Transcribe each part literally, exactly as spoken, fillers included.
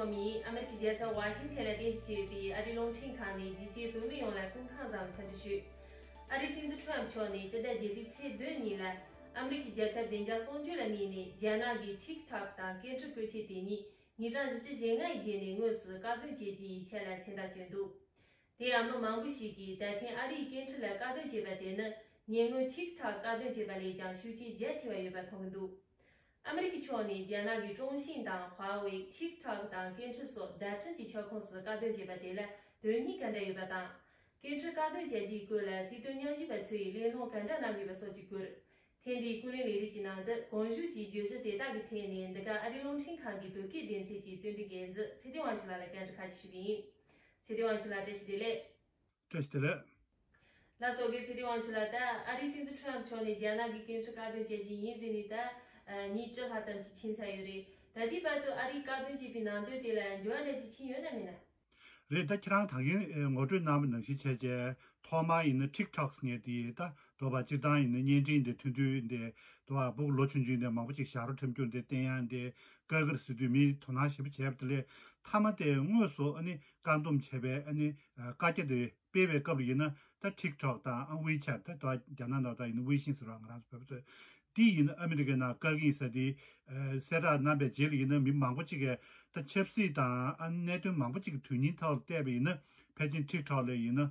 ཐོག་མའི་ཨ་མེ་རི་ཁའི་རྒྱལ་ས་ཝ་ཤིང་ཊོན་ལ་རྟེན་གཞི་བྱས་པའི་ཨ་རིའི་རླུང་འཕྲིན་ཁང་ནས་གཞིས་བྱེས་བོད་མི་ཡོངས་ལ་སྐུ་ཁམས་བཟང་འཚམས་འདྲི་ཞུ། ཨ་རིའི་སྲིད་འཛིན་ཁྲོམ་མཆོག་ནས་སྤྱི་ཟླ་བརྒྱད་པའི་ཚེས་བདུན་ཉིན་ལ་ཨ་མེ་རི་ཁའི་རྒྱལ་ཁབ་བདེ་འཇགས་གསུང་ཆོས་ལ་དམིགས་ནས་རྒྱ་ནག་གི་ཐིག་ཐོག་དང་སྐད་འཕྲིན་བཀོལ་ཆས་དེ་ཉིད་ཉིས་སྟོང་བཞི་བཅུ་ཞེ་ལྔའི་རྗེས་ནས་དངོས་སུ་བཀག་སྡོམ་བྱེད་རྒྱུ་ཡི་ཆེད་ལ་མཚན་རྟགས་བསྐྱོན་འདུག་དེ་ཡང་མི་མང་པོ་ཞིག་གིས་ད་ཐེངས་ཨ་རིའི་སྐད་འཕྲིན་ལ་བཀག་སྡོམ་བྱས་པ་དེ་ནི་ཉེ་སྔོན་ཐིག་ཐོག་བཀག་སྡོམ་བྱས་པ་ལས་ཀྱང་ཤུགས་རྐྱེན་རྒྱ་ཆེ་བ་ཡོད་པ་མཐོང་གི་འདུག་ཨ་མེ་རི་ཁའི་ཕྱོགས་ནས་རྒྱ་ནག་གི་ཀྲུང་ཤིན་དང་ཧྭ་ཝེ། ཐིག་ཐོག་དང་སྐད་འཕྲིན་སོགས་བརྡ་འཕྲིན་གྱི་ཁྱབ་ཁོངས་སུ་བཀག་སྡོམ་བྱས་པ་དེ་ལ་དོན་སྙིང་ག་འདྲ་ཡོད་པ་དང་། སྐད་འཕྲིན་བཀག་སྡོམ་བྱ་རྒྱུའི་སྐོར་ལ་སྲིད་དོན་ཉམས་ཞིབ་པ་ཚོས་གླེང་སློང་ག་འདྲ་གནང་དགོས་པ་སོགས་ཀྱི་སྐོར། ཐེངས་འདིའི་ཀུན་གླེང་ལས་རིམ་གྱི་ནང་དུ་གོང་ཞུས་ཀྱི་བརྗོད་གཞི་དེ་དག་གི་ཐད་ནས་འདི་ག་ཨ་རིའི་རླུང་འཕྲིན་ཁང་གི་བོད་སྐད་སྡེ་ཚན་གྱི་རྩོམ་སྒྲིག་འགན་འཛིན་ཚེ་བརྟན་དབང་ཕྱུག་ལགས་ལ་བཀའ་འདྲི་ཁ་ཤས་ཞུས་པ་ཡིན། ཚེ་བརྟན་དབང་ཕྱུག་ལགས་བཀྲ་ཤིས་བདེ་ལེགས། བཀྲ་ཤིས་བདེ་ལེགས། ལགས་སོ། དགེ་ཚེ་བརྟན་དབང་ཕྱུག་ལགས། ད་ཨ་རིའི་སྲིད་འཛིན་ཁྲོམ་མཆོག་ནས་རྒྱ་ནག་གི་སྐད་འཕྲིན་བཀག་སྡོམ་བྱས་རྗེས་ཡིན་ཟེར་ནས་ད་ཨ་ཉིན་བཅུ་ལྷག་ཙམ་ཞིག་ཕྱིན་ཚར་ཡོད་རེད། ད་ལྟའི་བར་དུ་ཨ་རིས་བཀག་སྡོམ་བྱས་པའི་ནང་དོན་དེ་ལ་འགྱུར་བ་འདྲ་ཅིག་ཕྱིན་ཡོད་ན་མེད་ན། རེད། ད་ཁྱེད་རང་ད་གིན་ངོ་སྤྲོད་གནང་བ་ནང་བཞིན་བྱས་རྗེས་ཐོག་མར་ཡིན་ན་ཐིག་ཐོག་ཟེར་མཁན་དེ་ད་དོ་བ་སྤྱིར་བཏང་ཡིན་ན་བརྙན་འཕྲིན་དེ་ཐུང་ཐུང་དེ་དོ་བ་ཕྲུ་གུ་ལོ་ཆུང་ཆུང་དེ་མང་པོ་ཅིག་ཞབས་བྲོ་འཁྲབ་རྒྱུ་དེ་བསྟན་ཡག་དེ་བཀག་གི་རེད་ཟེར་དུས་མིས་དོ་སྣང་ཞེ་པོ་བྱས་པ་དེ་ལས་མཐའ་མ་དེ་དངོས་སུ་ཨ་ནི་བཀག་སྡོམ་བྱས་པའི་ཨ་ནི་བཀའ་རྒྱ་དེ་སྤེལ་བའི་སྐབས་ལ་ཡིན་ན་ད་ཐིག་ཐོག་དང་ཝེ་ཆེ་ཊི། ད་རྒྱ་ནག་ནང་ད་ཡིན་ན་ཝེ་ཤིང་ཟེར་བ་ང་རང་ཚོ་བོད་པ་ཚོས། འདི་ཡིན་ན་ཨ་མི་རི་ཀའི་ནང་བཀག་གི་ཡིན་ཟེར་དེ་གསལ་བསྒྲགས་གནང་པའི་རྗེས་ལ་ཡིན་ན་མི་མང་པོ་ཅིག་གིས་ད་ཆབ་སྲིད་དང་ཨ་གནད་དོན་མང་པོ་ཅིག་གི་དོན་སྙིང་ཐོག་ལ་བལྟས་པ་ཡིན་ན་ཕལ་ཆེར་ཐིག་ཐོག་ལ་ཡིན་ན་ད་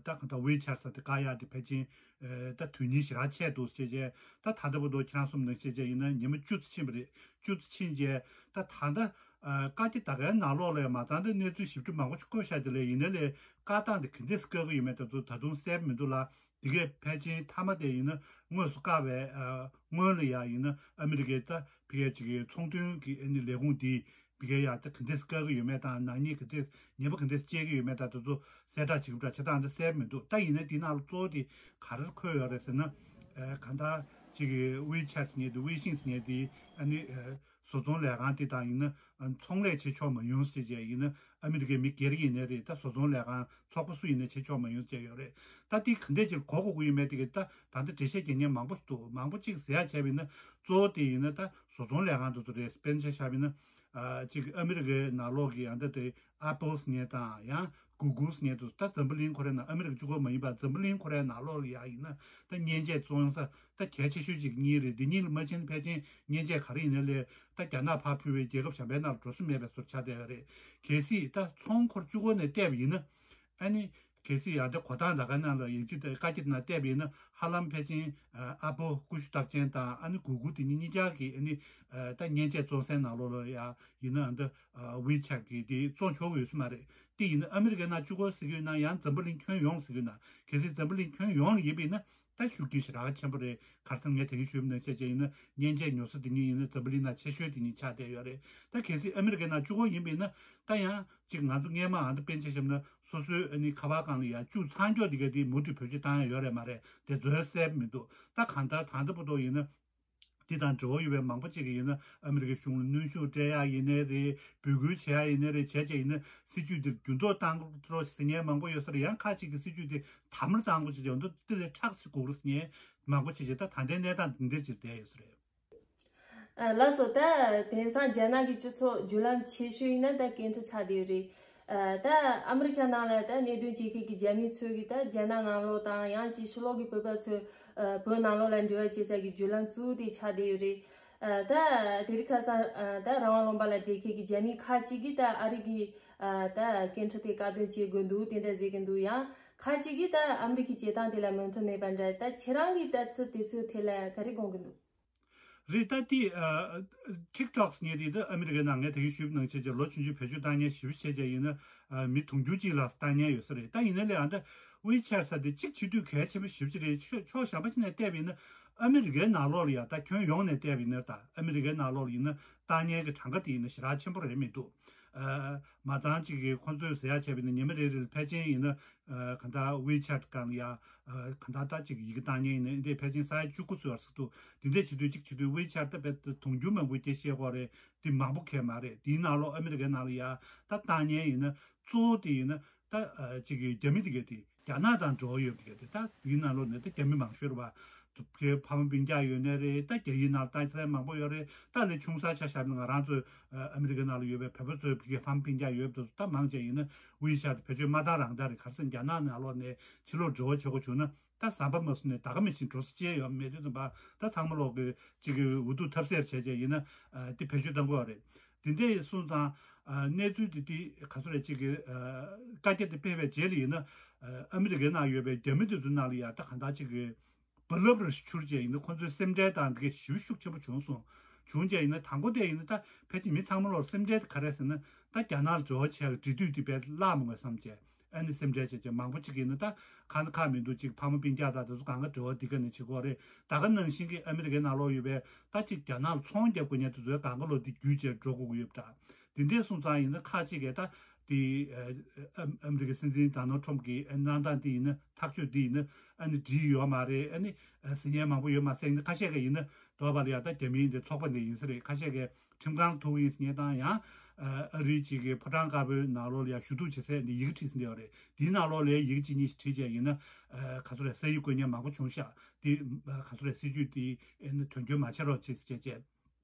གང་ལྟར་ཝེ་ཆེ་ཊི་ཟེར་དེ་བཀག་ཡག་དེ་ཕལ་ཆེར་ད་དོན་སྙིང་ཞེ་དྲག་ཆེ་འདུག་ཅེས་བྱས། ད་ད་ལྟ་བར་དུ་ཁྱེད་རང་གསུངས་ནང་བཞིན་བྱས་ཡིན་ན་ཉི་མ་བཅུ་ཙམ་ཕྱིན་པ་རེད། བཅུ་ཙམ་ཕྱིན་རྗེས་ད་ད་ལྟ་བཀའ་རྒྱ་ད་གའི་ནང་ལོགས་ལ་ཡང་མ་ཚང་ད་གནས་ཚུལ་ཞིབ་ཕྲ་མང་པོ་ཞིག་བཀོད་བཞག་དེ་ལས་ཡིན་ན་ལས་བཀག་སྟངས་དེ་ག་འདྲས་སེ་བཀག་གི་ཡོད་མེད་དེ་ཚོ་ད་དུང་གསལ་པོ་མི་འདུག་ལ། དེ་གས་ཕལ་ཆེར་མཐའ་མ་དེ་ཡིན་ན་དངོས་སུ་བཀག་པའི་སྔོན་ལ་ཡང་ཡིན་ན་ཨ་མི་རི་ཀའི་ད་ཕ་གིའི་ཅིག་གི་ཚོང་དོན་གྱི་ཨ་ནི་ལས་ཁུངས་དེས་ཕ་གིའི་ཡང་ད་ག་འདྲས་སེ་བཀག་གི་ཡོད་མེད་དང་ནག་ཉེས་ག་འདྲས་ཉེས་པ་ག་འདྲས་སེ་བཅད་ཀྱི་ཡོད་མེད་དང་དེ་ཚོ་གསལ་བསྒྲགས་བྱེད་ཀྱི་འདྲ་ཆ་ཚང་ད་གསལ་པོ་མི་འདུག་ད་ཡིན་ན་དེའི་ནང་ལ་གཙོ་བོ་དེ་ག་རེ་འཁོད་ཡོད་རེད་ཟེར་ན། གང་ལྟར་ཅིག་གི་ཝེ་ཆེ་ཊི་ཟེར་མཁན་དེ་ཝེ་ཤིང་ཟེར་མཁན་དེ་ཨ་ནི་བཟོ་ཚོང་ལས་ཁང་དེ་དང་ཡིན་ན་ཚོང་ལས་བྱེད་ཆོག་མ་ཡོང་ཟེར་བྱས་ཡིན་ན་ཨ་མི་རི་ཀའི་མི་སྒེར་ཡིན་ནའི་རེད། ད་བཟོ་ཚོང་ལས་ཁང་ཚོགས་པ་སུ་ཡིན་ནའི་བྱེད་ཆོག་མ་ཡོང་ཟེར་ཡོད་རེད། ད་དེ་ག་འདྲས་ཅིག་གོ་དགོས་ཀྱི་ཡོད་མེད་དེ་གི་ད་ད་ལྟ་འགྲེལ་བཤད་རྒྱག་མཁན་མང་པོ་འདུག་མང་པོ་ཅིག་ཟེར་ཡག་བྱས་པ་ཡིན་ན་གཙོ་བོ་དེ་ཡིན་ན་ད་བཟོ་ཚོང་ལས་ཁང་དེ་ཚོ་རེད། དཔེར་ན་ཆ་བཞག་པ་ཡིན་ན་ཅིག་ཨ་མི་རི་ཀའི་ནང་ལོགས་ཀྱི་ཡང་ད་དེ་ཨ་པལ་ཟེར་མཁན་དང་ཡང་གུ་གུལ་ཟེར་མཁན་དེ་ཚོ་ད་འཛམ་བུ་གླིང་ཁོ་རའི་ནང་ཨ་མི་རི་ཀ་གཅིག་པོ་མ་ཡིན་པར་འཛམ་བུ་གླིང་ཁོ་རའི་ནང་ལོགས་ལ་ཡང་ཡིན་ན་ད་མཉེན་ཆས་བཙོང་ས་ད་གལ་ཆེ་ཤོས་ཅིག་གཉིས་རེད། འདི་གཉིས་ལ་མ་ཕྱིན་ཕལ་ཆེར་མཉེན་ཆས་ག་རེ་ཡིན་ན་ལས་ད་རྒྱ་ནག་ཕར་ཕུལ་བའི་རྒྱལ་ཁབ་གཞན་པའི་ནང་ལ་འགྲོ་ས་མེད་པའི་བཟོ་འདྲ་ཆགས་བསྡད་ཡོད་རེད། གལ་སྲིད་ད་ཚོང་ཁོར་གཅིག་པོ་ནས་བལྟས་པ་ཡིན་ན་ཨ་ནི་གལ་སྲིད་ཡང་ད་གོ་སྟངས་ད་ག་ནང་ལ་ཡིག་ཆ་དེ་བཀའ་རྒྱ་དེ་ནང་བལྟས་པ་ཡིན་ན་ཧ་ལམ་ཕལ་ཆེར་ཨ་པལ་ཀུ་ཤུ་རྟགས་ཅན་དང་ཨ་ནི་གུ་གུལ་དེ་གཉིས་གཉིས་ཆ་གི་ཨ་ནི་ད་མཉེན་ཆས་བཙོང་སའི་ནང་ལོགས་ལ་ཡ་ཡིན་ན་ཨ་ད་ཝེ་ཆེ་ཊི་གི་དེ་བཙོང་ཆོག་གི་ཡོད་ས་མ་རེད། དེ་ཡིན་ན་ཨ་མི་རི་ཀའི་ནང་གཅིག་པོ་ཟེར་གྱི་ཡོད་ན་ཡང་འཛམ་བུ་གླིང་ཁྱོན་ཡོངས་ཟེར་གྱི་ཡོད་ན་གལ་སྲིད་འཛམ་བུ་གླིང་ཁྱོན་ཡོངས་ལ་ཡིན་པ་ཡིན་ན་ད་ཤུགས་རྐྱེན་ཞེ་དྲག་ཆེན་པོ་རེད། ག་རེ་ཟེར་ན་ངས་དེ་རིང་ཞུས་པ་ནང་བཞིན་བྱས་ཡིན་ན་མཉེན་ཆས་ཉོ་ས་དེ་གཉིས་ཡིན་ན་འཛམ་བུ་གླིང་ནང་ཆེ་ཤོས་དེ་གཉིས་ཆགས་བསྡད་ཡོད་རེད། ད་གལ་སྲིད་ཨ་མི་རི་ཀའི་ནང་གཅིག་པོ་ཡིན་པ་ཡིན་ན་ད་ཡང་ཅིག་ང་ཚོ་སྔས་མ་ཨ་ད་དཔེར་ན་ཆ་བཞག་ན་སོ་སོའི་ཨ་ནི་ཁ་པར་སྒང་ལ་ཡང་བཅུག་ཚར་མགྱོགས་དེ་ག་དེ་མུ་མཐུད་བེད་སྤྱོད་བཏང་ཡ་ཡོད་རེད་མ་རེད། དེ་ཚོའི་གསལ་པོ་མི་འདུག་ད་གང་ལྟར་ད་ལྟ་བར་དུ་ཡིན་ན། འདི་དང་འབྲེལ་བ་ཡོད་པའི་མང་པོ་ཅིག་གིས་ཡིན་ན་ཨ་མི་རི་ཀའི་གཞུང་ལ་གནོན་ཤུགས་སྤྲད་ཡག་ཡིན་ནའི་རེད། འབོད་སྐུལ་བྱེད་ཡག་ཡིན་ནའི་རེད། བྱས་བྱས་ཡིན་ན་སྲིད་ཇུས་འདི་འགྱུར་ལྡོག་བཏང་རོགས་ཟེར་མཁན་མང་པོ་ཡོད་ས་རེད། ཡང་ཁག་ཅིག་གིས་སྲིད་ཇུས་འདི་དམ་རུ་གཙང་པོ་བྱས་བྱས་འོ་འདི་ལས་མཁྲེགས་སེ་དགོས་རེད་ཟེར་མཁན་མང་པོ་ཅིག་བྱས། ད་ད་ལྟའི་གནས་སྟངས་འདི་འདྲ་ཅིག་བསྡད་ཡོད་ས་རེད། ཨ་ལགས་སོ། ད་དེང་སང་རྒྱ་ནག་གི་སྤྱི་ཚོགས་བརྒྱུད་ལམ་ཆེ་ཤོས་ཡིན་ན་ད་སྐད་འཕྲིན་ཆགས་བསྡད་ཡོད་རེད། ཨ་ད་ཨ་མི་རི་ཁ་ནང་ལ་ད་གནད་དོན་བྱེད་མཁན་གྱི་རྒྱ་མི་ཚོས་ཀྱིས་ད་རྒྱ་ནག་ནང་ལོགས་དང་ཡང་ཅིག་ཕྱི་ལོགས་ཀྱི་བོད་པ་ཚོས་ཨ་བོད་ནང་ལོགས་ལ་འབྲེལ་བ་བྱེད་ས་ཀྱི་བརྒྱུད་ལམ་བཙུགས་ཏེ་ཆགས་བསྡད་ཡོད་རེད། ཨ་ད་དེ་རིང་ཁ་སང་ཨ་ད་རང་དབང་ལུང་པ་ལ་བསྡད་མཁན་གྱི་རྒྱ་མི་ཁག་ཅིག་གིས་ད་ཨ་རི་གི་ཨ་ད་སྐད་འཕྲིན་དེ་བཀག་སྡོམ་བྱེད་དགོས་འདུག་དེ་འདྲ་ཟེར་གྱི་འདུག་ཡང་ཁག་ཅིག་གིས་ད་ཨ་མི་རི་ཁའི་བྱེད་སྟངས་དེ་ལ་མོས་མཐུན་མེད་པ་འདྲ། ད་ཁྱེད་རང་གིས་ལྟ་ཚུལ་དེ་ཚོའི་ཐད་ལ་ག་རེ་དགོངས་ཀྱི་འདུག་རེད། ད་དེ་ཨ་ཊིག་ཊོག་ཟེར་མཁན་དེ་ད་ཨ་མི་རི་ཀའི་ནང་ངས་ད་གིན་ཞུས་པ་ནང་བཞིན་བྱས་ལོ་ཆུང་ཆུང་བེད་སྤྱོད་བཏང་མཁན་ཞེ་པོ་ཅིག་བྱས་བྱས་ཡིན་ན་ཨ་མི་དུང་ཕྱུར་གཅིག་ལྷག་བཏང་མཁན་ཡོད་ས་རེད། ད་ཡིན་ན་ལས་ཨ་ད་ཝེ་ཆེ་ཊི་ཟེར་དེ་གཅིག་བྱེད་དུས་གལ་ཆེན་པོ་ཞེ་པོ་ཅིག་རེད། ཕྱོགས་ཕྱོགས་གཞན་པ་ཅིག་ནས་བལྟས་པ་ཡིན་ན་ཨ་མི་རི་ཀའི་ནང་ལོགས་ལ་ཡ་ད་ཁྱོན་ཡོངས་ནས་བལྟས་པ་ཡིན་ན་ད་ཨ་མི་རི་ཀའི་ནང་ལོགས་ལ་ཡིན་ན་བཏང་མཁན་གྱི་གྲངས་ཀ་དེ་ཡིན་ན་ཞེ་དྲག་ཆེན་པོ་རེད་མི་འདུག་ཨ་མ་ཚང་གཅིག་གིས་ཁོང་ཚོས་ཟེར་ཡག་བྱས་པ་ཡིན་ན་ཉི་མ་རེ་རེ་ལ་ཕལ་ཆེར་ཡིན་ན་ཨ་གང་ལྟར་ཝེ་ཆེ་ཊི་སྒང་ལ་ཡ་ཨ་གང་ལྟར་ད་གཅིག་ཡི་གེ་བཏང་མཁན་ཡིན་ན་འདི་འདྲའི་ཕལ་ཆེར་ས་ཡ་བཅུ་དགུ་ཙམ་ཡོད་ས་འདུག་དེ་འདྲ་བྱེད་དུས་གཅིག་བྱེད་དུས་ཝེ་ཆེ་ཊི་ད་དཔེ་དུང་ཕྱུར་མང་པོའི་སྐད་བཤད་ཀྱི་ཡོད་རེད། འདི་མང་པོ་གང་ཡང་མ་རེད། དེའི་ནང་ལོགས་ཨ་མི་རི་ཀའི་ནང་ལ་ཡ་ད་བཏང་མཁན་ཡིན་ན་གཙོ་བོ་དེ་ཡིན་ན་ད་ཨ་གཅིག་གིས་རྒྱ་མི་དེ་གས་དེ་རྒྱ་ནག་དང་འབྲེལ་བ་ཡོད་པ་དེ་གས་དེ་ད་དེའི་ནང་ལོགས་ནས་ད་རྒྱ་མི་མང་ཤོས་རེད་པ། བོད་ཕ་མ་སྤུན་ཀྱག་ཡོད་ནའི་རེད། ད་རྒྱ་ཡིག་ནང་ལྟ་ས་མང་པོ་ཡོད་རེད། ད་ལས་ཆུང་ས་ཆ་བཞག་ན་ང་རང་ཚོའི་ཨ་ཨ་མི་རི་ཀའི་ནང་ལ་ཡོད་པའི་བོད་པ་ཚོའི་བོད་ཕ་མ་སྤུན་ཀྱག་ཡོད་པ་དེ་ཚོ་ད་མང་ཆེ་ཡིན་ན་ཝི་ཆེ་ཊི་བེད་སྤྱོད་མ་བཏང་རང་ད་རེད། ག་རེ་ཟེར་ན་རྒྱ་ནག་ནང་ལོགས་ནས་ཕྱི་ལོགས་འབྲེལ་བ་བྱེད་དགོས་བྱུང་ན་ད་ཟམ་པ་མ་བཟོས་ནས་ད་ག་མི་ཤེས་འགྲོ་ས་ཅི་ཡོད་མེད་དུས་ཙམ་པ་ད་ཚང་མ་ལོག་གི་གཅིག་གི་འུ་ཐུག་ཐབས་ཟད་བྱས་བྱས་ཡིན་ན་ཨ་དེ་བེད་སྤྱོད་གཏང་དགོས་རེད། དེ་འདྲའི་སོང་ཙང་ཨ་གནས་ཚུལ་དེ་དེ་ག་ཚོད་རེད། གཅིག་གི་ཨ་བཀའ་རྒྱ་དེ་སྤེལ་བའི་རྗེས་ལ་ཡིན་ན་ཨ་ཨ་མི་རི་ཀའི་ནང་ཡོད་པའི་རྒྱ་མི་དེ་ཚོའི་ནང་ལ་ཡ་ད་གང་ལྟར་གཅིག་གི་རྦ་རླབས་རུ་འཕྱུར་བྱས་ཡིན་ན་ཁོང་ཚོའི་སེམས་ཁྲལ་དང་འདི་གའི་ཞེ་པོ་ཤུགས་ཆེན་པོ་བྱུང་སོང་། བྱུང་བྱས་ཡིན་ན་དང་པོ་དེ་ཡིན་ན་ད་ཕལ་ཆེར་མི་ཚང་མ་ལོར་སེམས་ཁྲལ་དེ་ག་རེ་ཟེར་ན་ད་རྒྱ་ནག་ལ་འབྲེལ་བ་བྱེད་ཡག་འབྲེལ་མཐུད་དེ་དཔེ་བརླག་མ་དགོས་བསམ་བྱས་ཨ་ནི་སེམས་ཁྲལ་བྱས་བྱས་མང་པོ་ཅིག་ཡིན་ན་ད་ཁ་ན་ཁ་མི་འདུག་ཅིག་ཕ་མ་སྤུན་ཀྱག་དང་དེ་ཚོ་གང་ག་འབྲེལ་བ་འདི་ག་ནས་བྱེད་དགོས་རེད། ད་ག་ནང་བཞིན་གྱི་ཨ་མི་རི་ཀའི་ནང་ལོགས་ཡོད་པའི་ད་ཅིག་རྒྱ་ནག་ལ་ཚོང་རྒྱག་དགོས་མཁན་དེ་ཚོའི་གང་ག་ལོ་འདི་བརྒྱུད་བྱས་འགྲོ་དགོས་ཀྱི་ཡོད་པ་འདྲ། དེ་འདྲས་སོང་ཙང་ཡིན་ན་ཁག་ཅིག་གིས་ད་དེ་ཨ་ཨ་མི་རི་ཀའི་སྲིད་འཛིན་ཌོ་ནལ་ཊམ་གྱི་གནང་སྟངས་འདི་ཡིན་ན་ཐག་གཅོད་འདི་ཡིན་ན་ཨ་ནི་འགྲིག་ཡོད་མ་རེད། ཨ་ནི་ཟེར་མཁན་མང་པོ་ཡོད་མ་ཟད་ཡིན་ན་ཁ་ཤས་ཀྱིས་ཡིན་ན་དོ་བ་ལ་ཡ་ད་རྒྱ་མིའི་འདི་ཚོགས་པ་འདི་ཡིན་ས་རེད། ཁ་ཤས་ཀྱིས་ཁྲིམས་ཁང་ཐུག་ཡིན་ཟེར་མཁན་དང་ཡང་ཨ་རིའི་གཅིག་གི་ཕོ་བྲང་དཀར་པོའི་ནང་ལོགས་ལ་ཡ་ཞུ་གཏུག་བྱེད་སའི་འདི་ཡི་གེ་བྲིས་ཟིན་བསྡད་ཡོད་རེད། དེའི་ནང་ལོགས་ལ་ཡི་གེ་གཅིག་གཉིས་ཤིག་བྲིས་བྱས་ཡིན་ན་ཨ་ག་ཚོད་རེད། ས་ཡིག་བཀོད་མཁན་མང་པོ་བྱུང་ཤག་དེ་ཨ་ག་ཚོད་རེད། སྲིད་ཇུས་དེ་ཨ་ནི་དོན་འཁྱོལ་མ་བྱེད་རོགས་བྱེད་ཟེར་བྱས་བྱས།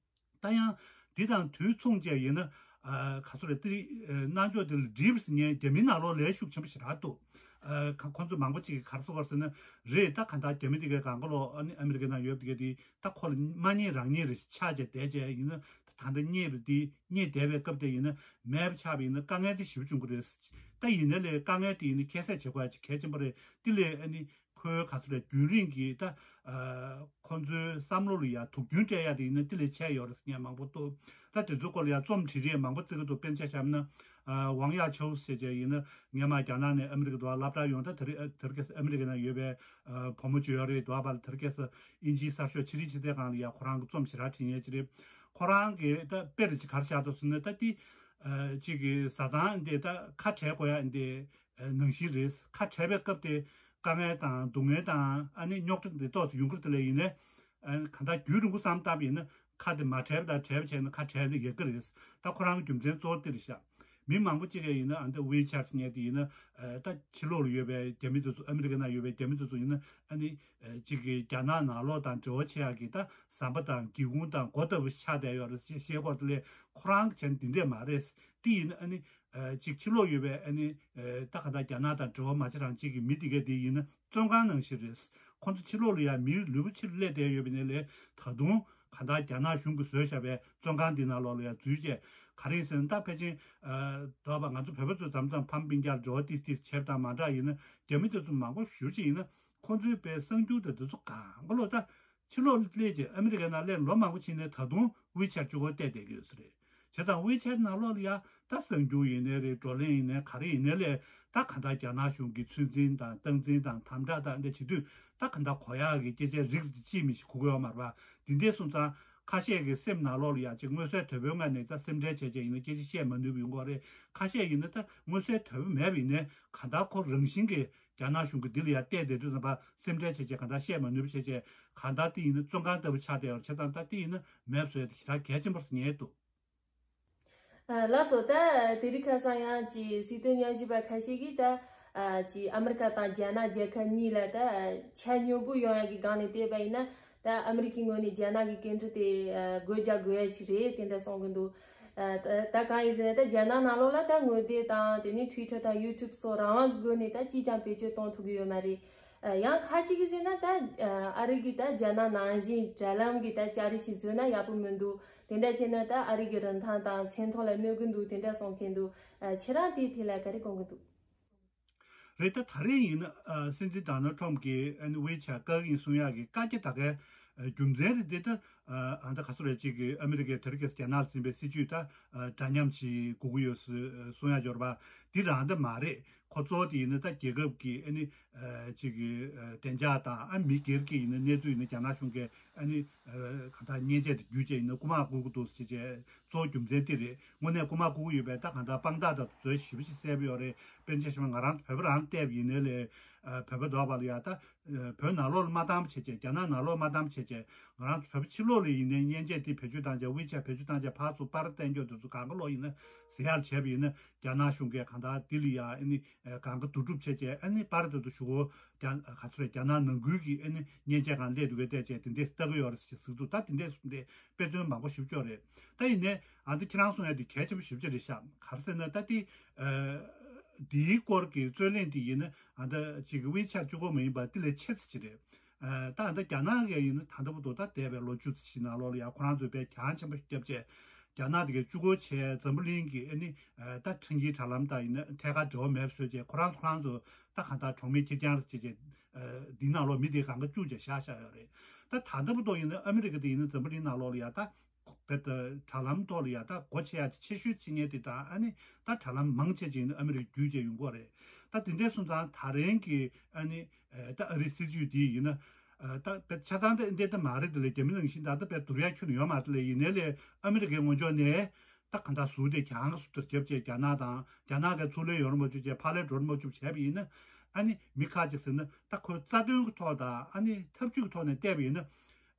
ད་ཡང་འདི་དང་དུས་མཚུངས་བཅས་ཡིན་ན་ཨ་ག་ཚོད་རེད། དེ་ཨ་རྣམ་འགྱུར་དེ་ལ་འགྲིག་པ་ཟེར་མཁན་རྒྱ་མིའི་ནང་ལོགས་ལས་ཤུགས་ཆེན་པོ་ཞེ་དྲག་འདུག་ཨ་ཁ་ཁོང་ཚོ་མང་པོ་ཅིག་གིས་ག་རེ་ཟེར་བ་ཟེར་ན་རེད། ད་ག་ད་རྒྱ་མི་དེ་གའི་གང་ག་ལོག་ཨ་ནི་ཨ་མི་རི་ཀའི་ནང་ཡོད་པ་དེ་གའི་དེ་ད་ཁོ་ལ་མ་རྙེད་རང་རྙེད་རེ་ཆགས་བྱས་བསྡད་བྱས་ཡིན་ན་ད་ད་ལྟ་རྙེད་པ་དེ་རྙེད་བསྡད་པའི་སྐབས་དེ་ཡིན་ན་མེད་པ་ཆགས་པ་ཡིན་ན་དཀའ་ངལ་དེ་ཞེ་པོ་བྱུང་གི་རེད། ད་ཡིན་ན་ལས་དཀའ་ངལ་དེ་ཡིན་ན་ཁྱད་བསད་བྱེད་དགོས་ཡ་ཅིག་གལ་ཆེན་པོ་རེད། དེ་ལས་ཨ་ནི། ཁོའི་ག་ཚོད་རེད། རྒྱུན་རིང་གི་ད་ཨ་ཁོང་ཚོའི་བསམ་བློ་ལ་ཡ་དུག་རྒྱུན་སྤྲད་ཡ་དེ་ཡིན་ན་དེ་ལས་ཆེ་ཡོད་རེད་ཟེར་མཁན་མང་པོ་འདུག་ད་དེ་ཚོའི་སྐོར་ལ་ཡ་རྩོམ་བྲིས་རེས་མང་པོ་བརྩི་གི་འདུག་དཔེར་ན་ཆ་བཞག་ན་ཨ་ཝང་ཡ་ཆའོ་ཟེར་བྱས་ཡིན་ན་སྔོན་མ་རྒྱ་ནག་ནས་ཨ་མི་རི་ཀ་དུ་བ་སློབ་གྲྭ་ཡོང་། ད་དེ་རིང་དེ་རིང་ཁ་སང་ཨ་མི་རི་ཀའི་ནང་ཡོད་པའི་ཨ་བུ་མོ་ཅིག་ཡོད་རེད། དུ་བ་བ་ལ་དེ་རིང་ཁ་སང་ཨིན་ཇིའི་གསར་ཤོག་ཕྱི་རིལ་ཕྱི་གསལ་ཁང་ལ་ཡ་ཁོ་རང་གི་རྩོམ་ཞེ་དྲག་བྲིས་མཁན་ཅིག་རེད། ཁོ་རང་གིས་ད་དཔེ་རེ་ཅིག་ག་རེ་བཞག་འདུག་ཟེར་ན་ད་དེ་ཨ་ཅིག་གི་བཟའ་ཚང་འདི་ད་ཁ་བྲལ་དགོས་ཡ་འདི། ནང་བཞིན་རེད། ཁ་བྲལ་བའི་སྐབས་དེ་དཀའ་ངལ་དང་སྡུག་བསྔལ་དང་ཨ་ནི་རྙོག་དྲ་འདི་ཏོག་ཙམ་ཡོང་གི་རེད། དེ་ལས་ཡིན་ནའི་ཨ་གང་ལྟར་རྒྱུན་རིང་པོ་བསམ་བཏང་བ་ཡིན་ན་ཁ་དེ་མ་བྲལ་བ་དང་བྲལ་བ་བྱས་ན་ཁ་བྲལ་ནས་ཡག་གི་རེད། ད་ཁོ་རང་གི་རྒྱུ་མཚན་གཙོ་བོ་དེ་རེད་ཤག་མི་མང་པོ་གཅིག་གིས་ཡིན་ན་ཨ་འདི་ཝི་ཆེ་ཊི་ཟེར་མཁན་དེ་ཡིན་ན་ཨ་ད་ཕྱི་ལོགས་ལ་ཡོད་པའི་རྒྱ་མི་དེ་ཚོ་ཨ་མི་རི་ཀའི་ནང་ཡོད་པའི་རྒྱ་མི་དེ་ཚོ་ཡིན་ན་ཨ་ནི་ཨ་གཅིག་གི་རྒྱ་ནག་ནང་ལོགས་དང་འབྲེལ་བ་བྱེད་ཡག་གི་ད་ཟམ་པ་དང་སྒེའུ་ཁུང་དང་སྒོ་ལྟ་བུ་ཆགས་བསྡད་ཡོད་རེད་ཅེས་བཤད་སྐོར་དེ་ལས་ཁོ་རང་གི་བྱས་ན་འདི་འདྲས་མ་རེད། དེ་ཡིན་ན་ཨ་ནི། ཨ་ཅིག་ཕྱི་ལོགས་ཡོད་པའི་ཨ་ནི་ཨ་ད་ག་ད་རྒྱ་ནག་དང་འབྲེལ་བ་མ་བྱེད་རང་གཅིག་གི་མི་དེ་གས་དེ་ཡིན་ན་བཙོན་ཁང་ནང་བཞིན་རེད། ཁོང་ཚོ་ཕྱི་ལོགས་ལ་ཡ་མིའི་ལུས་པོ་ཕྱིར་སླེབས་བསྡད་ཡོད་པའི་ནས་ལས་ད་དུང་ག་ད་རྒྱ་ནག་གཞུང་གིས་བཟོས་བཞག་པའི་བཙོན་ཁང་འདི་ནང་ལོགས་ལ་ཡ་འཛུལ་བྱས་ག་རེ་ཡིན་ཟེར་ན་ད་ཕལ་ཆེར་ཨ་དོ་བ་ང་ཚོ་བོད་པ་ཚོ་དམ་དམ་ཕམ་སྤུན་ཀྱག་འབྲེལ་བ་ཏིས་ཏིས་བྱེད་པ་དང་མ་འདྲ་ཡིན་ན་རྒྱ་མི་དེ་ཚོ་མང་པོ་ཞེ་པོ་ཅིག་ཡིན་ན་ཁོང་ཚོའི་པའི་གསར་འགྱུར་དེ་དེ་ཚོ་གང་ག་ལོ་ད། ཕྱི་ལོགས་སླེབས་རྗེས་ཨ་མི་རི་ཀའི་ནང་སླེབས་ལོ་མང་པོ་ཕྱིན་ནས་ད་དུང་ཝི་ཆེ་ཊི་གཅིག་པོ་བལྟས་བསྡད་ཀྱི་ཡོད་ས་རེད། བྱས་ཙང་ཝི་ཆེ་ཊི་ནང་ལོགས་ལ་ཡ་ད་གསར་འགྱུར་ཡིན་ནའི་རེད། བགྲོ་གླེང་ཡིན་ནའི་ག་རེ་ཡིན་ནའི་ལས་ད་ག་འདྲ་རྒྱ་ནག་གཞུང་གི་ཚོད་འཛིན་དང་སྟངས་འཛིན་དང་དམ་དྲག་དང་འདྲ་བྱེད་དུས་ད་ག་འདྲ་གོ་ཡག་གི་སྐད་ཆའི་རིགས་དེ་ཅིས་མི་ཤེས་གོ་གི་ཡོད་མ་རེད་པ། འདི་འདྲས་སོང་ཙང་ཁ་ཤས་ཀྱི་སེམས་ནང་ལོགས་ལ་ཡ་ཅིག་མངོན་གསལ་དོད་པོའི་ངང་ནས་ད་སེམས་ཁྲལ་བྱས་བྱས་ཡིན་ན་སྐད་ཆ་བཤད་མ་ནུས་པ་ཡོང་གི་རེད། ཁ་ཤས་ཡིན་ན་ད་མངོན་གསལ་དོད་པོ་མེད་པ་ཡིན་ནའི་ག་འདྲ་ཁོ་རང་བཞིན་གྱི་རྒྱ་ནག་གཞུང་གིས་འདི་ལ་ཡ་བལྟས་བསྡད་དུས་ཙམ་པ་སེམས་ཁྲལ་བྱས་བྱས་གང་ལྟར་བཤད་མ་ནུས་པ་བྱས་བྱས་གང་ལྟར་དེ་ཡིན་ན་བཙོན་ཁང་ལྟ་བུ་ཆགས་བསྡད་ཡོད་རེད། བྱས་ཙང་ད་དེ་ཡིན་ན་མེད་བཟོས་ཏེ་ཞེ་དྲག་གལ་ཆེན་པོ་རེད་ངས་འདུག་ཨ་ལགས་སོ། ད་དེ་རིང་ཁ་སང་ཡང་ཅིག་སྲིད་དོན་ཉམས་ཞིབ་པ་ཁ་ཤས་ཀྱིས་ད་ཨ་ཅིག་ཨ་མི་རི་ཀ་དང་རྒྱ་ནག་རྒྱལ་ཁབ་གཉིས་ལ་ད་ཆ་སྙོམས་པོ་ཡོང་ཡག་གི་སྒང་ནས་བལྟས་པ་ཡིན་ན་ད་ཨ་མི་རི་ཀའི་ངོས་ནས་རྒྱ་ནག་གི་འགན་འཁྲི་དེ་ཨ་སྒོ་རྒྱག་དགོས་ཡ་ཞིག་རེད་དེ་འདྲ་གསུང་གི་འདུག་ཨ་ད་ད་གང་ཡིན་ཟེར་ན་ད་རྒྱ་ནག་ནང་ལོགས་ལ་ད་ངོ་དེབ་དང་དེ་ནས་ཊུའི་ཊར་དང་ཡུ་ཊུབ་སོགས་རང་དབང་གི་སྒོ་ནས་ད་ཅིས་ཀྱང་བེད་སྤྱོད་གཏོང་ཐུབ་ཀྱི་ཡོད་མ་རེད། ཨ་ཡང་ཁ་ཅིག་གིས་ཟེར་ན་ད་ཨ་ཨ་རི་གིས་ད་རྒྱ་ནག་ནང་བཞིན་དྲ་ལམ་གྱི་ད་ལྕགས་རི་ཞིག་བཟོས་ན་ཡག་པོ་མི་འདུག་དེ་འདྲ་བྱས་ན་ད་ཨ་རི་གི་རིན་ཐང་དང་ཚོང་ཐོག་ལ་གནོད་ཀྱི་འདུག་དེ་འདྲ་གསུང་མཁན་འདུག་ཨ་ཁྱེད་རང་དེའི་ཐད་ལ་ག་རེ་དགོངས་ཀྱི་འདུག་རེད། ད་ད་རེས་ཡིན་ན་ཨ་སྲིད་འཛིན་ཌོ་ནལ་ཊམ་གྱིས་ཨ་ནི་ཝི་ཆེ་ཊི་བཀག་གི་ཡིན་གསུང་ཡག་གི་བཀའ་རྒྱ་ད་གའི་ཨ་རྒྱུ་མཚན་རེད་དེ། ད་ཨ་ད་ག་ཚོད་རེད། གཅིག་གི་ཨ་མི་རི་ཀའི་དེ་རིང་ཁ་སང་རྒྱ་ནག་ལ་འཛིན་པའི་སྲིད་ཇུས་ད་ཨ་འདྲ་མཉམ་ཞིག་དགོས་ཀྱི་ཡོད་ཟེར་གསུང་ཡག་འབྱོར་བ་འདི་རང་ད་མ་རེད། ཁོ་གཙོ་བོ་དེ་ཡིན་ན་ད་རྒྱལ་ཁབ་ཀྱི་ཨ་ནི་ཨ་གཅིག་གི་ཨ་བདེ་འཇགས་དང་ཨ་མི་སྒེར་གྱི་ཡིན་ན་གནས་ཚུལ་ཡིན་ན་རྒྱ་ནག་གཞུང་གིས་ཨ་ནི་ཨ་གང་ལྟར་མཉེན་ཆས་དེ་བརྒྱུད་བྱས་ཡིན་ན་རྐུ་མ་རྐུ་གི་འདུག་ཟེར་བྱས་གཙོ་བོ་རྒྱུ་མཚན་དེ་རེད། དངོས་གནས་རྐུ་མ་རྐུ་གི་ཡོད་པས་ད་གང་ལྟར་དཔང་རྟགས་དང་དེ་ཚོ་ཞེ་པོ་ཅིག་གསལ་པོ་ཡོད་རེད། དཔེར་ན་ཆ་བཞག་ན་ང་རང་ཚོ་བོད་པ་རང་བལྟས་པ་ཡིན་ནའི་ལས་ཨ་བོད་པ་འདྲ་པོ་ལ་ཡ་ད་ཨ་བོད་ནང་ལོགས་ལ་མ་བཏང་བ་བྱས་བྱས་རྒྱ་ནག་ནང་ལོགས་མ་བཏང་བ་བྱས་བྱས་ང་རང་ཚོ་བོད་པ་ཕྱི་ལོགས་ལ་ཡིན་ནའི་མཉེན་ཆས་དེ་བེད་སྤྱོད་བཏང་བྱས་ཝི་ཆེ་ཊི་བེད་སྤྱོད་བཏང་བྱས་ཕར་ཚུར་པར་བསྟན་རྒྱུ་དེ་ཚོ་གང་ག་ལོག་ཡིན་ན་ ཟེར་ཡག་བྱས་པ་ཡིན་ན། རྒྱ་ནག་གཞུང་གིས་གང་ལྟར་འདི་ལ་ཡ་ཨ་ནི་གང་ག་བསྡུ་སྒྲུབ་བྱས་བྱས། ཨ་ནི་པར་དེ་ཚོ་གཞུག་གུ་རྒྱ་ག་ཚོད་རེད། རྒྱ་ནག་ནང་ཁུལ་གྱི་ཨ་ནི་མཉེན་ཆས་སྒང་སླེབས་འདུག་གས་བལྟས་བྱས། དེ་འདྲས་ལྟ་གི་ཡོད་རེད་ཟེར་ཟེར་འདུག་ད་དེ་འདྲས་སོང་སྟེ་དཔེ་མཚོན་མང་པོ་ཞེ་པོ་ཅིག་ཡོད་རེད། ད་ཡིན་ནའི་ཨ་ད་ཁྱེད་རང་གསུང་ཡ་དེ་གལ་ཆེན་པོ་ཞེ་པོ་ཅིག་རེད་ཤག་ག་རེ་ཟེར་ན། ད་དེ་ཨ་འདིའི་སྐོར་གྱི་རྩོད་གླེང་དེ་ཡིན་ན། ཨ་ད་ཅིག་WeChat་གཅིག་པོ་མ་ཡིན་པར་དེ་ལས་ཆེ་ཙམ་ཅིག་རེད། ཨ་ད་ཨ་ད་རྒྱ་ནག་གིས་ཡིན་ན་ད་ལྟ་བར་དུ་ད་འདས་པའི་ལོ་བཅུ་ཙམ་ཞིག་ནང་ལོགས་ལ་ཡ་ཁོ་རང་ཚོས་དཔེ་གྱང་ཆེན་པོ་ཞིག་བརྒྱབ་བྱས། རྒྱ་ནག་དེ་གའི་གཅིག་པོ་བྱས་འཛམ་བུ་གླིང་གི་ཨ་ནི་ཨ་ད་ཕྲན་གྱི་དྲ་ལམ་དང་ཡིན་ན་ཐད་ཀར་འབྲེལ་བ་མེད་པ་བཟོས་བྱས། ཁོ་རང་ཚོ་ཁོ་རང་ཚོ་ད་གང་ལྟར་གྲོགས་མེད་ཁེར་རྐྱང་རེད་བྱས་བྱས། ཨ་འདི་ནང་ལོགས་མི་དེ་གང་ག་བཅུག་བྱས་བཞག་བཞག་ཡོད་རེད། ད་ད་ལྟ་བར་དུ་ཡིན་ན་ཨ་མི་རི་ཀ་དེ་ཡིན་ན་འཛམ་བུ་གླིང་ནང་ལོགས་ལ་ཡ་ད་དཔེ་ད་དྲ་ལམ་ཐོག་ལ་ཡ་ད་སྒོ་ཕྱེ་ཡ་དེ་ཆེ་ཤོས་ཕྱེ་མཁན་དེ་དང་། ཨ་ནི་ད་དྲ་ལམ་མང་ཆེ་ཅིག་ནི་ཨ་མི་རི་ཀ་བརྒྱུད་བྱས་ཡོང་གི་ཡོད་རེད། ད་དེ་འདྲས་སོང་ཙང་ད་རིང་གི་ཨ་ནི་ཨ་ད་ཨ་རིའི་སྲིད་ཇུས་འདི་ཡིན་ན། ཨ་ད་དཔེ་ཆ་ཚང་ད་འདི་ལྟ་མ་རེད། དེ་ལས་རྒྱ་མི་ནང་བཞིན་ད་ལྟ་དཔེ་བསྡུར་ཡ་ཁྱོན་ནས་ཡོད་མ་རེད། དེ་ལས་ཡིན་ནའི་ལས་ཨ་མི་རི་ཀའི་ངོས་ཕྱོགས་ནས་ད་གང་ལྟར་ཟུར་དེ་གྱང་ཟུར་དུ་བརྒྱབ་བྱས། རྒྱ་ནག་དང་རྒྱ་ནག་གིས་ཚུར་ལན་ཡོང་རོགས་མ་བྱུང་བྱས། ཕར་ལན་འགྲོ་རོགས་མ་བྱུང་བྱས་པ་ཡིན་ན། ཨ་ནི་མི་ཁ་ཅིག་ཟེར་ན། ད་ཁོའི་རྩ་དོན་གྱི་ཐོག་དང་ཨ་ནི་ཐབས་ཇུས་ཀྱི་ཐོག་ནས་བལྟས་པ་ཡིན་ན།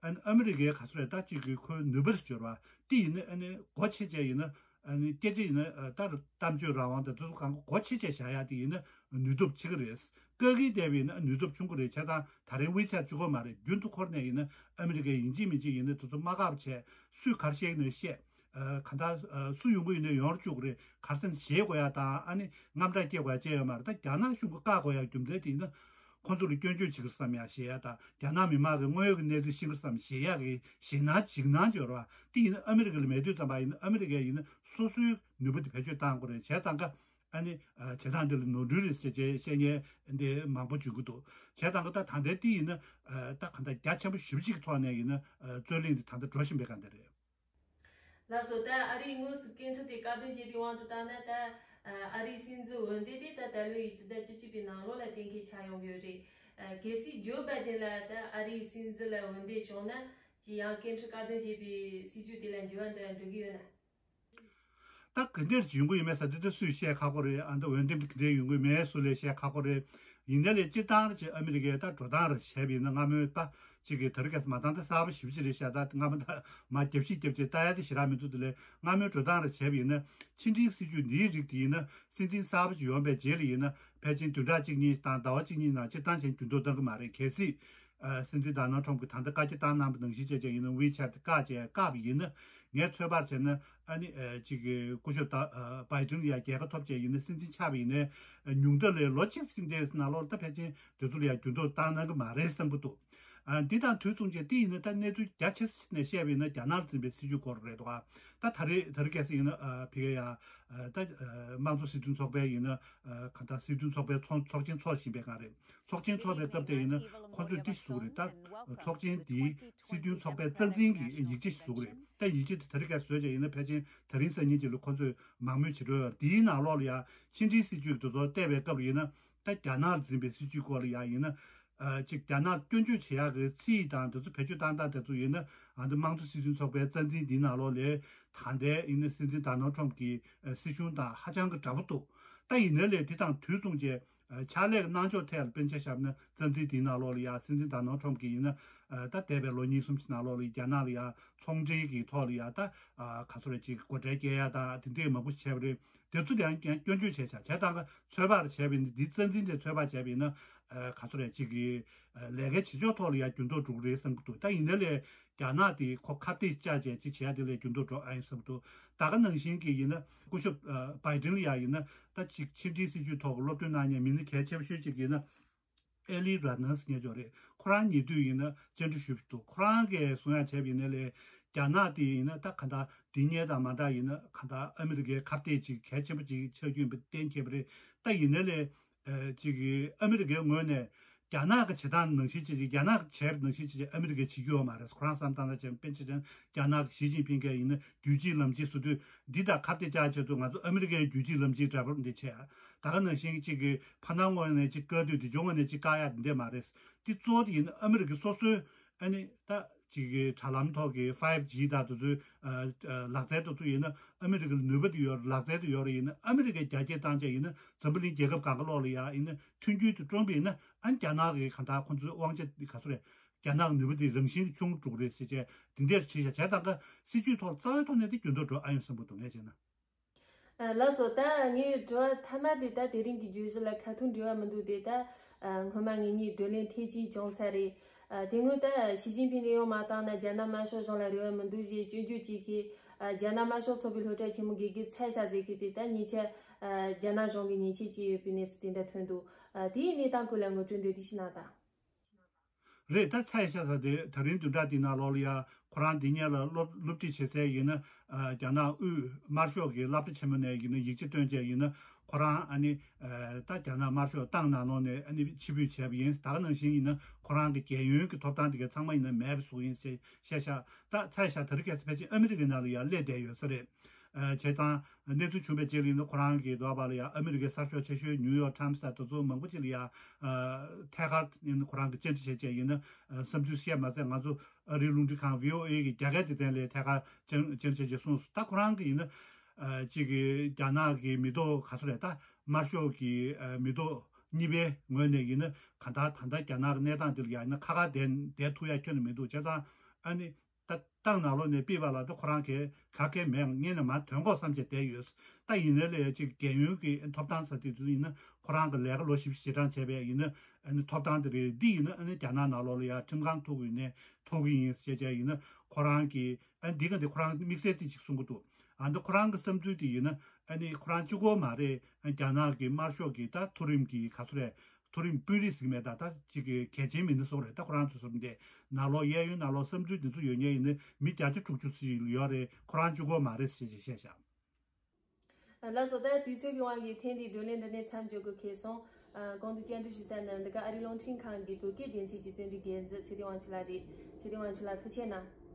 ཨ་ནི་ཨ་མི་རི་ཀའི་ག་ཚོད་རེད། ད་ཅིག་གི་ཁོའི་ནུས་པར་སྦྱོར་བ་དེ་ཡིན་ན། ཨ་ནི་སྒོ་ཕྱེ་བྱས་ཡིན་ན། ཨ་ནི་སྐད་ཆ་ཡིན་ན། ཨ་ད་གཏམ་བརྗོད་རང་དབང་དང་དེ་ཚོ་གང་ག་སྒོ་ཕྱེ་བྱས་བཞག་ཡ་དེ་ཡིན་ན་ནུས་སྟོབས་ཆེ་གི་རེད། བཀག་གིན་བསྡད་པ་ཡིན་ན་ནུས་སྟོབས་ཆུང་གི་རེད། བྱས་ཙང་ད་རིང་WeChat་གཅིག་པོ་མ་རེད། རྒྱུན་དུ་འཁོར་ནས་ཡིན་ན་ཨ་མི་རི་ཀས་ཡིན་གཅིག་མིན་གཅིག་ཡིན་ན་དེ་ཚོ་མ་བཀག་བྱས། སུས་ག་རེ་བཤད་ཀྱི་ཡིན་ན་བཤད། ཨ་གང་ལྟར་ཨ་སུ་ཡོང་གི་ཡིན་ན་ཡོང་རུ་བཅུག་གི་རེད། ག་རེ་ཟེར་ན་ཞེད་དགོས་ཡ་དང་། ཨ་ནི་དངངས་སྐྲག་སྐྱེ་དགོས་ཡ་ཅི་ཡང་ཡོད་མ་རེད། ད་རྒྱ་ནག་གཞུང་གིས་བཀག་དགོས་ཡ་རྒྱུ་མཚན་དེ་ཡིན་ན། ཁོང་ཚོ་ལ་སྐྱོན་བརྗོད་བྱེད་ཀྱི་རེད་བསམ་ཡ་ཞེད་ཡ་དང་། རྒྱ་ནག་མི་མང་གི་དངོས་ཡོད་ཀྱི་གནས་ཚུལ་ཤེས་ཀྱི་རེད་བསམ་ཞེད་ཡ་གི་ཞེད་སྣང་འཇིགས་སྣང་ཅིག་ཡོད་རེད་བ། དེ་ཡིན་ན་ཨ་མི་རི་ཀ་ལ་མེད་དུས་ཙམ་པ་ཡིན་ན། ཨ་མི་རི་ཀས་ཡིན་ན་སོ་སོའི་ནུས་པ་དེ་བེད་སྤྱོད་བཏང་དགོས་རེད། བྱས་ཙང་ཀ་ཨ་ནི་ཨ་བྱེད་སྟངས་འདི་ལ་ནོར་འཁྲུལ་རེད་ཟེར་བྱས་བཤད་མཁན་འདི་མང་པོ་བྱུང་གི་འདུག་བྱས་ཙང་ཀ་ད་ད་ལྟའི་དེ་ཡིན་ན། ཨ་ད་ག་འདྲ་རྒྱ་ཆེན་པོ་ཞེ་པོ་ཅིག་གི་ཐོག་ནས་ཡིན་ན། ཨ་རྩོད་གླེང་འདི་ད་ལྟ་འགྲོ་བཞིན་པའི་སྒང་འདི་རེད། ལགས་སོ། ད་ཨ་རིའི་དངོས་སུ་སྐད་འཕྲིན་དེ་བཀག་སྡོམ་བྱས་པའི་དབང་དུ་བཏང་ན། ད་ཨ་རིའི་སྲིད་འཛིན་འོས་འདེམས་དེ་ད་ད་ལོའི་སྤྱི་ཟླ་བཅུ་གཅིག་པའི་ནང་ལོགས་ལ་གཏན་འཁེལ་ཆགས་ཡོང་གི་ཡོད་རེད། ཨ་གལ་སྲིད་ཇོ་བྷའི་ཏན་ལ་ད་ཨ་རིའི་སྲིད་འཛིན་ལ་འོས་འདེམས་བྱུང་ན། ཅི་ཡང་སྐད་འཕྲིན་བཀག་སྡོམ་བྱས་པའི་སྲིད་ཇུས་དེ་ལ་འགྱུར་བ་འདྲ་འགྲོ་གི་ཡོད་ན། ད་ག་འདྲས་ཡོང་གི་ཡོད་མེད་ཟེར་དེ་ད་སུས་བཤད་ཁག་པོ་རེད། ཨ་ད་འོས་འདེམས་དེ་ག་འདྲས་ཡོང་གི་ཡོད་མེད་སུ་ལས་བཤད་ཁག་པོ་རེད། ཡིན་ནའི་ལས་སྤྱིར་བཏང་རེ་བྱས། ཨ་མི་རི་ཀའི་ད་འགྲོ་སྟངས་རེ་བྱས་པ་ཡིན་ན། སྔ་མོའི་ད་ཅིག་གི་ད་རེས་ཀྱི་མ་འདང་ད་གསར་པ་ཞེ་པོ་ཅིག་རེད་ཤག་ད་སྔ་མོ་ད་མ་རྒྱབ་བཤིག་རྒྱབ་བྱས་ལྟ་ཡ་དེ་ཞེ་དྲག་མི་འདུག་དེ་ལས་སྔ་མོའི་འགྲོ་སྟངས་རེ་བྱས་པ་ཡིན་ན། ཕྱི་འབྲེལ་སྲིད་ཇུས་འདིའི་རིགས་དེ་ཡིན་ན། སྲིད་འཛིན་གསར་པ་ཅིག་ཡོང་པའི་རྗེས་ལ་ཡིན་ན། ཕལ་ཆེར་བདུན་ཕྲག་གཅིག་གཉིས་དང་ཟླ་བ་གཅིག་གཉིས་ནང་སྤྱིར་བཏང་བྱས་འགྱུར་ལྡོག་གཏང་གི་མ་རེད། གལ་སྲིད་ཨ་སྲིད་འཛིན་ཌོ་ནལ་ཊམ་གྱིས་ད་ལྟ་བཀའ་རྒྱ་བཏང་གནང་པ་ནང་བཞིན་བྱས་བྱས་ཡིན་ན། ཝི་ཆེ་ཊི་བཀག་བྱས་བཀག་པ་ཡིན་ན། ངས་ཚོད་དཔག་བྱས་ན། ཨ་ནི་ཨ་ཅིག་གི་སྐུ་ཞབས་ད་ཨ་བྷའི་ཏིན་ལ་ཡ་རྒྱལ་ཁ་ཐོབ་བྱས་ཡིན་ན། སྲིད་འཛིན་ཆགས་པ་ཡིན་ན། ཨ་ཉུང་མཐའ་ལ་ལོ་གཅིག་ཙམ་དེའི་ནང་ལོགས་ལ་ད་ཕལ་ཆེར་དེ་ཚོ་ལ་ཡ་འགྱུར་ལྡོག་བཏང་གནང་གི་མ་རེད་བསམ་གྱི་འདུག་ཨ་འདི་དང་དུས་མཚུངས་བྱས་དེ་ཡིན་ན། ད་གནས་ཚུལ་རྒྱ་ཆེ་ས་ནས་བཤད་པ་ཡིན་ན། རྒྱ་ནག་ལ་འཛིན་པའི་སྲིད་ཇུས་སྐོར་རེད་འདུག་ཨ་ད་ད་རེས་ད་རེས་གལ་སྲིད་ཡིན་ན། ཨ་ཕ་གི་ཡ་ཨ་ད་ཨ་དམངས་གཙོ་སྲིད་དོན་ཚོགས་པའི་ཡིན་ན། ཨ་གང་ལྟར་སྲིད་དོན་ཚོགས་པའི་ཚོགས་ཚོགས་ཆེན་ཚོགས་བཞིན་པའི་སྒང་རེད། ཚོགས་ཆེན་ཚོགས་པའི་སྐབས་དེ་ཡིན་ན་ཁོང་ཚོས་འདི་ཞུ་གི་རེད། ད་ཚོགས་ཆེན་འདིའི་སྲིད་དོན་ཚོགས་པའི་རྩ་འཛིན་གྱི་ཡིག་ཆ་ཞིག་བཟོ་གི་རེད། ད་ཡིག་ཆ་དེ་ད་རེས་ཀ་བཟོས་བྱས་ཡིན་ན། ཕལ་ཆེར་ད་རིང་སང་ཉིན་ཅིག་ལ་ཁོང་ཚོས་མང་མོས་བྱེད་འགྲོ་ཡོད། དེའི་ནང་ལོགས་ལ་ཡ་ཕྱི་འབྲེལ་སྲིད་ཇུས་དེ་ཚོ་བལྟས་པའི་སྐབས་ལ་ཡིན་ན། ད་རྒྱ་ནག་འཛིན་པའི་སྲིད་ཇུས་སྐོར་ལ་ཡ་ཡིན་ན། ཨ་ཅིག་རྒྱ་ནག་སྐྱོན་བརྗོད་བྱེད་ཡག་གི་ཚིག་དང་དེ་ཚོ་བེད་སྤྱོད་བཏང་སྟངས་དེ་ཚོ་ཡིན་ན། ཨ་འདི་དམངས་གཙོ་སྲིད་དོན་ཚོགས་པའི་རྩ་འཛིན་འདིའི་ནང་ལོགས་ལ་ད་ལྟའི་ཡིན་ན་སྲིད་འཛིན་ཌོ་ནལ་ཊམ་གྱི་སྲིད་གཞུང་དང་ཧ་ཅང་གི་འདྲ་པོ་འདུག་ད་ཡིན་ནའི་ལས་དེ་དང་དུས་མཚུངས་བྱས། ཨ་ཕྱག་ལས་ཀྱི་གནང་ཕྱོགས་ཐད་ལ་དཔེར་ཆ་བཞག་ན། རྩ་འཛིན་དེའི་ནང་ལོགས་ལ་ཡ་སྲིད་འཛིན་ཌོ་ནལ་ཊམ་གྱིས་ཡིན་ན། ཨ་ད་འདས་པའི་ལོ་གཉིས་གསུམ་ཞིག་ནང་ལོགས་ལ་རྒྱ་ནག་ལ་ཡ་ཚོང་འབྲེལ་གྱི་ཐོག་ལ་ཡ་ད་ཨ་ག་ཚོད་རེད་ཅིག་སྒོ་ཁྲལ་སྐྱེལ་ཡ་དང་དེ་འདྲས་མང་པོ་ཞིག་བྱས་པ་རེད། དེ་ཚོ་ཡང་ཡང་སྐྱོན་བརྗོད་བྱས་ཤག་བྱས་ཙང་ཀ་ཚོད་དཔག་རེ་བྱས་པ་ཡིན་ན། འདི་རྩ་འཛིན་དེ་ཚོད་དཔག་བྱས་པ་ཡིན་ན། ཨ་ག་ཚོད་རེད་ཅིག་གི་ཨ་ལས་ཀའི་བྱེད་ཕྱོགས་ཐོག་ལ་ཡ་འགྱུར་ལྡོག་འགྲོ་གི་རེད་བསམ་གྱི་འདུག་ད་ཡིན་ནའི་ལས་རྒྱ་ནག་དེ་ཁོ་ཁ་གཏད་བཅག་བྱས་ཅིག་བྱེད་ཡ་དེ་ལས་འགྱུར་ལྡོག་འགྲོ་ཨ་ཡིན་བསམ་གྱི་འདུག་ད་ག་ནང་བཞིན་གྱི་ཡིན་ན། སྐུ་ཞབས་ཨ་བྷའི་ཏིན་ལ་ཡ་ཡིན་ན། ད་ཅིག་ཕྱི་འབྲེལ་སྲིད་ཇུས་ཐོག་གི་སློབ་སྟོན་གནང་མཁན་མི་སྣ་གལ་ཆེ་ཤོས་ཅིག་ཡིན་ན། ཨེ་ལི་ར་ནཱས་ངེས་ཅོག་རེད། ཁོ་རང་ཉེ་དུས་ཡིན་ན་བཅར་འདྲི་ཞུས་འདུག་ཁོ་རང་གིས་གསུང་ཡ་བྱས་པ་ཡིན་ན་ལས། རྒྱ་ནག་དེ་ཡིན་ན་ད་ག་འདྲ་དེ་སྔོན་དང་མ་འདྲ་ཡིན་ན། ག་འདྲ་ཨ་མི་རི་ཀའི་ཁ་གཏད་ཅིག་གལ་ཆེན་པོ་ཅིག་ཆགས་རྒྱུ་ཡིན་པ་གཏན་འཁེལ་བ་རེད། ད་ཡིན་ན་ལས་ཨ་ཅིག་ཨ་མི་རི་ཀའི་ངོས་ནས་རྒྱ་ནག་གི་བྱེད་སྟངས་ནང་བཞིན་བྱས་ཅིག་རྒྱ་ནག་གིས་བྱས་པ་ནང་བཞིན་བྱས་ཅིག་ཨ་མི་རི་ཀས་བྱེད་རྒྱུ་ཡོད་མ་རེད། ཁོ་རང་བསམ་བཏང་ན་བྱས། དཔེར་ན་ཆ་བཞག་ན་རྒྱ་ནག་གི་ཞི་ཅིན་ཕིང་གིས་ཡིན་ན་རྒྱུད་གཅིག་ལམ་གཅིག་ཟེར་དུས། འདི་དང་ཁ་གཏད་བཅག་ཆེད་དུ་ང་ཚོ་ཨ་མི་རི་ཀའི་རྒྱུད་གཅིག་ལམ་གཅིག་འདྲ་པོ་འདི་བྱས། ད་ག་ནང་བཞིན་གཅིག་གི་ཕ་ནང་ངོས་ནས་གཅིག་བཀག་དུས། དེ་ཕྱོགས་ངོས་ནས་གཅིག་བཀག་ཡ་དེ་འདྲས་མ་རེད། འདི་གཙོ་བོ་དེ་ཡིན་ན་ཨ་མི་རི་ཀའི་སོ་སོའི་ཨ་ནི་ད་གཅིག་གི་དྲ་ལམ་ཐོག་གི་ཕའིབ་ཇི་དང་དེ་ཚོའི་ཨ་ཨ་ལག་རྩལ་དེ་ཚོ་ཡིན་ན། ཨ་མི་རི་ཀ་ལ་ནུས་པ་དེ་ཡོད་རེད། ལག་རྩལ་དེ་ཡོད་རེད། ཡིན་ན་ཨ་མི་རི་ཀས་རྒྱ་སྐྱེད་བཏང་བྱས་ཡིན་ན། འཛམ་བུ་གླིང་རྒྱལ་ཁབ་གང་ག་ལོགས་ལ་ཡ་ཡིན་ན་མཐུན་འགྱུར་དེ་བསྐྲུན་པ་ཡིན་ན། ཨ་ནི་རྒྱ་ནག་གི་གང་ལྟར་ཁོང་ཚོའི་དབང་ཆ་ག་ཚོད་རེད། རྒྱ་ནག་གི་ནུས་པ་དེ་རང་བཞིན་གྱིས་ཆུང་འགྲོ་གི་རེད་ཟེར་བྱས། དེ་འདྲས་བྱས་བཞག་བྱས་ཙང་ཀ་སྲིད་ཇུས་ཐོག་རྩ་བའི་ཐོག་ནས་དེ་འགྱུར་ལྡོག་འགྲོ་ཨ་ཡོང་བསམ་གྱི་འདུག་ངས་བྱས་ན། ཨ། ལགས་སོ། ད་ངའི་དྲི་བ་མཐའ་མ་དེ་ད་དེ་རིང་གི་བརྗོད་གཞི་ལ་ཁ་ཐུག་འབྲེལ་བ་མི་འདུག་སྟེ། ད་ཨ་སྔོན་མ་ངེད་གཉིས་བགྲོ་གླེང་ཐེངས་གཅིག་བྱུང་ཚར་རེད། ཨ་དེ་སྔོན་ད་ཞི་ཅིན་ཕིང་ནས་ཡོང་མ་བཏང་ན་རྒྱ་ནག་དམར་ཤོག་གཞུང་ལ་རེ་བ་མི་འདུག་ཞེས་སྐྱོན་བརྗོད་བྱེད་མཁན། ཨ་རྒྱ་ནག་དམར་ཤོག་ཚོགས་པའི་སློབ་གྲྭ་ཆེན་མོ་དགེ་རྒན་ཚད་ཤ་ཟེར་མཁན་དེ་ད་ཉེ་ཆར་ཨ་རྒྱ་ནག་གཞུང་གིས་ཉེས་ཆད་བཅད་ཡོད་པའི་གནས་ཚུལ་དེ་འདྲ་ཐོན་འདུག་ཨ་དེའི་གནས་སྟངས་སྐོར་ལ་ངོ་སྤྲོད་འདི་འདྲ་ཞིག་གནང་དང་། རེད། ད་ཚད་ཤ་ཟེར་དེ་ད་རིང་བདུན་ཕྲག་འདི་ནང་ལོགས་ལ་ཡ་ཁོ་རང་འདི་སྔོན་ལ་སློབ་སློབ་ཁྲིད་བྱེད་སའི་ཡིན་ན། ཨ་རྒྱ་ནག་དབུས་དམར་ཤོག་གི་སློབ་གྲྭ་ཆེན་མོ་ནས་ཡིན་ན་ཡིག་ཆ་བཏོན་བྱས་ཡིན་ན། ཁོ་རང་ཨ་ནི་ཨ་ད་རྒྱ་ནག་དམར་ཤོག་ཏང་ནང་ལོགས་ནས་ཨ་ནི་ཕྱིར་འབུད་བྱས་པ་ཡིན། ད་ག་ནང་བཞིན་ཡིན་ན་ཁོ་རང་གི་རྒན་ཡོལ་གྱི་ཐོབ་ཐང་དེ་ག་ཚང་མ་ཡིན་ན་མེད་པ་བཟོ་གི་ཡིན་ཞེས་བཤད་ཤག་ད་ཚད་ཤ་དེ་རིང་ཁ་སང་ཕལ་ཆེར་ཨ་མི་རི་ཀའི་ནང་ལ་ཡ་སླེབས་བསྡད་ཡོད་ས་རེད། ཨ་བྱས་ཙང་གནས་ཚུལ་བྱུང་བའི་རྗེས་ལ་ཡིན་ན་ཁོ་རང་གི་འདོད་པ་ལ་ཡ་ཨ་མི་རི་ཀའི་གསར་ཤོག་ཆེ་ཤོས་ནིའུ་ཡོག་ཊའིམ་སི་དང་དེ་ཚོ་མང་པོ་ཅིག་ལ་ཡ་ཨ་ཐད་ཀར་ཡིན་ན་ཁོ་རང་གི་བཅར་འདྲི་བྱས་བྱས་ཡིན་ན་ཨ་བསམ་ཚུལ་བཤད་མ་ཟད། ང་ཚོ་ཨ་རིའི་རླུང་འཕྲིན་ཁང་བྷི་ཨོ་ཨེ་གི་རྒྱ་སྐད་སྡེ་ཚན་ལ་ཐད་ཀར་བཅར་བཅར་འདྲི་བྱས་བྱས་གསུངས་སོང་། ད་ཁོ་རང་གི་ཡིན་ན་ཨ་གཅིག་གི་རྒྱ་ནག་གི་མི་ཐོག་ག་ཚོད་རེད། ད་དམར་ཤོག་གི་ཨ་མི་ཐོག་གཉིས་པའི་ངོས་ནས་ཡིན་ན་གང་ལྟར་ད་ལྟ་རྒྱ་ནག་གི་གནས་སྟངས་འདི་ལ་ཡ་ཡིན་ན་ཁ་ཁ་བསྡད་བསྡད་ཐུབ་ཡ་ཁྱོན་ནས་མི་འདུག་བྱས་ཙང་ཨ་ནི། ད་ཏང་ནང་ལོགས་ནས་ཕུད་པ་ལ་ད་ཁོ་རང་གིས་ག་གེ་མེད། སྔོན་ནས་མར་ཐོན་དགོས་བསམ་བྱས་བསྡད་ཡོད། ད་ཡིན་ནའི་ལས་ཅིག་རྒན་ཡོལ་གྱི་ཐོབ་ཐང་ཟེར་དེ་ཚོ་ཡིན་ན་ཁོ་རང་གི་ལས་ཀ་ལོ་བཞི་བཅུ་ཞེ་གྲངས་བྱས་པས་ཡིན་ན་ཨ་ནི་ཐོབ་ཐང་དེ་རེད། འདི་ཡིན་ན་ཨ་ནི་རྒྱ་ནག་ནང་ལོགས་ལ་ཡ་ཁྲིམས་ཁང་ཐོག་གི་ནས་ཐོབ་ཀྱི་ཡིན་ཟེར་བྱས་ཡིན་ན་ཁོ་རང་གིས་ཨ་ནི་འདི་ག་འདི་ཁོ་རང་དམིགས་བསལ་དེ་ཅིག་གསུང་གི་འདུག་ཨ་འདི་ཁོ་རང་གི་བསམ་ཚུལ་དེ་ཡིན་ན་ཨ་ནི་ཁོ་རང་གཅིག་པོ་མ་རེད། ཨ་རྒྱ་ནག་གི་དམར་ཤོག་གི་ད་མཐོ་རིམ་གྱི་ག་ཚོད་རེད། མཐོ་རིམ་དཔོན་རིགས་ཟིག་མེད། ད་ད་ཅིག་གི་གལ་ཆེན་མི་སྣ་སོགས་རེད། ད་ཁོ་རང་ཚོ་ཚོ་འདི་ནང་ལོགས་གཡས་གཡོན་ནང་ལོགས་བསམ་ཚུལ་འདི་ཚོ་ཡོད་མཁན་ཡིན་ན་མི་བརྒྱ་ཆ་དྲུག་ཅུ་ཙམ་ཡོད་རེད། ཁོ་རང་གཅིག་པོ་མ་རེད་ཟེར་ཅིག་བཤད་བཞག་ལགས་སོ། ད་དུས་ཚོད་ཀྱི་དབང་གིས་ཐེངས་འདིའི་བགྲོ་གླེང་འདི་ནས་མཚམས་འཇོག་དགོས་ཁེལ་སོང་། ཨ་གོང་དུ་བཅར་འདྲི་ཞུས་ས་ནི་འདི་ག་ཨ་རིའི་རླུང་འཕྲིན་ཁང་གི་བོད་སྐད་སྡེ་ཚན་གྱི་བརྩམས་སྒྲིག་འགན་འཛིན་ཚེ་བརྟན་དབང་ཕྱུག་ལགས་རེད། ཚེ་བརྟན་དབང་ཕྱུག་ལགས་ཐུགས་རྗེ་གནང་།